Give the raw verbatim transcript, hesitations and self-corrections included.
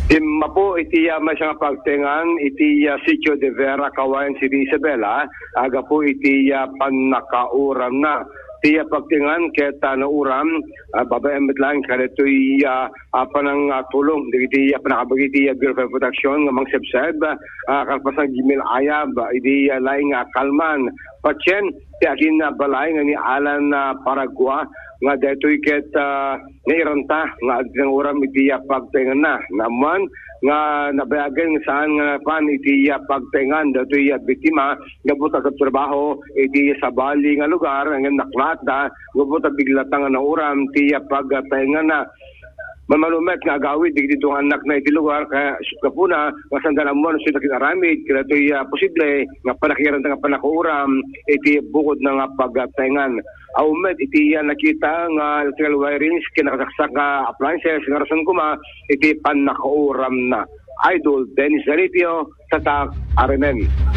Dimmapo iti ah, maysa nga pagtaengan iti ah, Sitio de Vera, Cauayan City, Isabela, agapu iti ah, pannakauramna. Ti ah, pagtaengan ket ah, nauram, ah, babaen met laeng kadatoy ah, ah, panangtulong dagiti ah, pannakabagi ti ah, Bureau of Fire Protection nga mangsebseb, ah, kalpasan gimil ayab, idi ah, laeng nga kalman. Patien ti aginbalay nga ni Alan ah, Paragua nga daytoy ket ah, nairanta nga agtinanguram iti ah, pagtaenganna. Naammuan nga nabayagen nga saan nga napan iti ah, pagtaengan daytoy ah, biktima gapu ta agtrabaho iti sabali nga lugar ngem naklaatda gapu ta biglata nga nauram ti ah, pagtaenganna. Mamano met nga agawid dagiti dua nga annakna iti lugar, kaya gapuna nga sanda naammuan no sino ti aramid kadatoy ah, posible nga pannakiranta nga pannakauram iti bukodna nga pagtaengan. Awan met iti ah, nakita nga electrical wirings ken nakasaksak nga appliances nga rason koma iti pannakauramna. Idol Dennis Zaripio, Tatak, R M N.